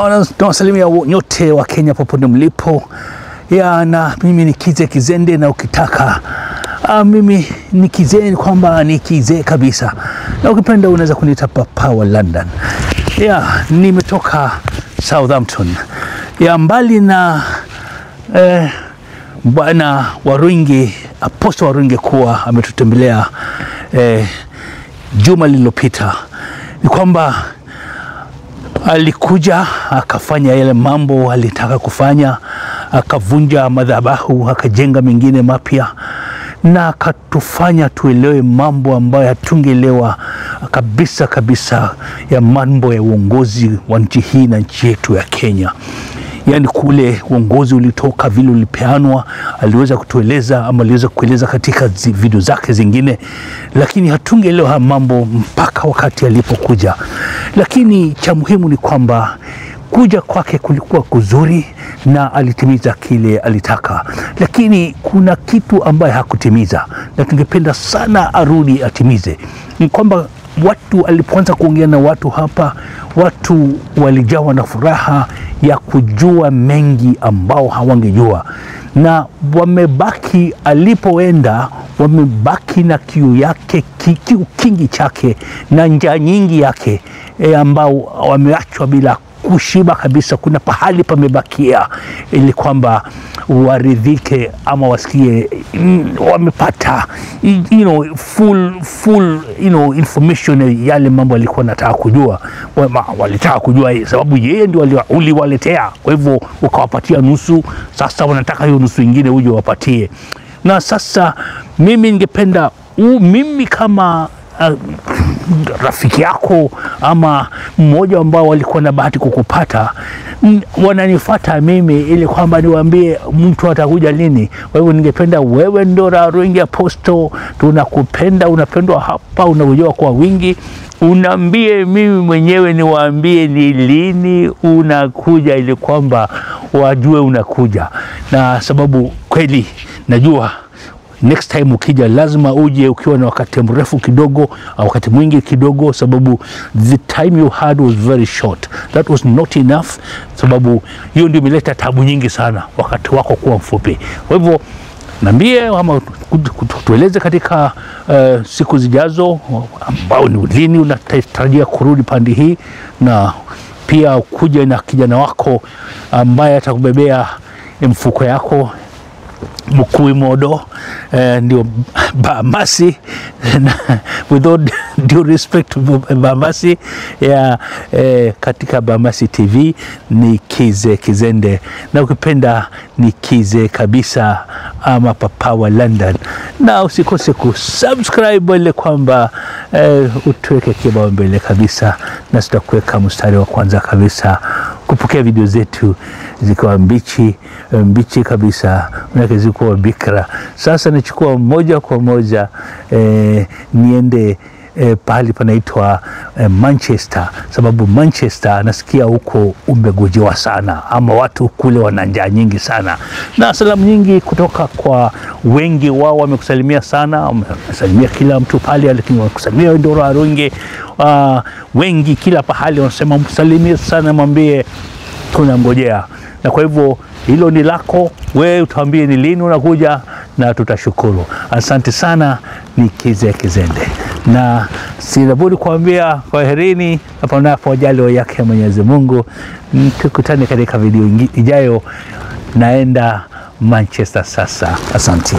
Nawasalimia nyote wa Kenya popote mlipo. Ya, na mimi ni Kize Kizende, na ukitaka mimi ni Kize, kwamba ni Kize kabisa, na ukipenda unaweza kuniita Papa wa London. Ya, nimetoka Southampton. Ya, mbali na Bwana Waruinge, Apostle Waruinge kuwa ametutembelea juma lililopita, ni kwamba alikuja akafanya yale mambo alitaka kufanya, akavunja madhabahu, akajenga mengine mapya, na akatufanya tuelewe mambo ambayo hatungeelewa kabisa kabisa ya mambo ya uongozi wa nchi hii na nchi yetu ya Kenya. Yaani kule uongozi ulitoka, vile ulipeanwa, aliweza kutueleza ama aliweza kueleza katika video zake zingine, lakini hatungeelewa mambo mpaka wakati alipokuja. Lakini cha muhimu ni kwamba kuja kwake kulikuwa kuzuri na alitimiza kile alitaka, lakini kuna kitu ambaye hakutimiza na tungependa sana arudi atimize. Ni kwamba watu alipoanza kuongea na watu hapa, watu walijawa na furaha ya kujua mengi ambao hawangejua, na wamebaki alipoenda, wamebaki na kiu yake, kiu kingi chake na njaa nyingi yake, ambao wameachwa bila kushiba kabisa. Kuna pahali pamebakia ili kwamba waridhike ama wasikie wamepata full information yale mambo alikuwa anataka kujua. Walitaka kujua sababu yeye ndio uliwaletea, kwa hivyo ukawapatia nusu, sasa wanataka hiyo nusu nyingine uje wapatie. Na sasa mimi ningependa mimi kama rafiki yako ama mmoja ambao walikuwa na bahati kukupata, wananifuata mimi ili kwamba niwaambie mtu atakuja lini. Kwa hivyo ningependa wewe ndo Waruinge Apostle, tunakupenda, unapendwa hapa, unakujua kwa wingi, unaambie mimi mwenyewe niwaambie ni lini unakuja ili kwamba wajue unakuja. Na sababu kweli najua next time ukija lazima uje ukiwa na wakati mrefu kidogo au wakati mwingi kidogo, sababu the time you had was very short. That was not enough, sababu hiyo ndio imeleta tabu nyingi sana, wakati wako kuwa mfupi. Kwa hivyo niambie ama tueleze katika siku zijazo ambao ni lini unatarajia kurudi pande hii, na pia kuja na kijana wako ambaye atakubebea mfuko yako Mukui Modo, ndio Bamasi with all due respect to Bamasi ya, katika Bamasi TV ni Kize Kizende, na ukipenda ni Kize kabisa ama Papa wa London. Na usikose kusubscribe ile kwamba utuweke kibao mbele kabisa, na sitakuweka mstari wa kwanza kabisa kupokea video zetu zikiwa mbichi mbichi kabisa, manake zikuwa bikra. Sasa nachukua moja kwa moja niende pahali panaitwa Manchester, sababu Manchester nasikia huko umegojewa sana, ama watu kule wana njaa nyingi sana, na salamu nyingi kutoka kwa wengi wao wamekusalimia sana, wamesalimia kila mtu pale, lakini wamekusalimia Ndoro Waruinge wengi kila pahali wanasema msalimie sana, mwambie tunamgojea. Na kwa hivyo hilo ni lako wewe, utuambie ni lini unakuja na tutashukuru. Asante sana, ni Kize Kizende, na sina budi kuambia kwaherini, na panapo majaliwa yake Mwenyezi Mungu tukutane katika video ijayo. Naenda Manchester sasa. Asante.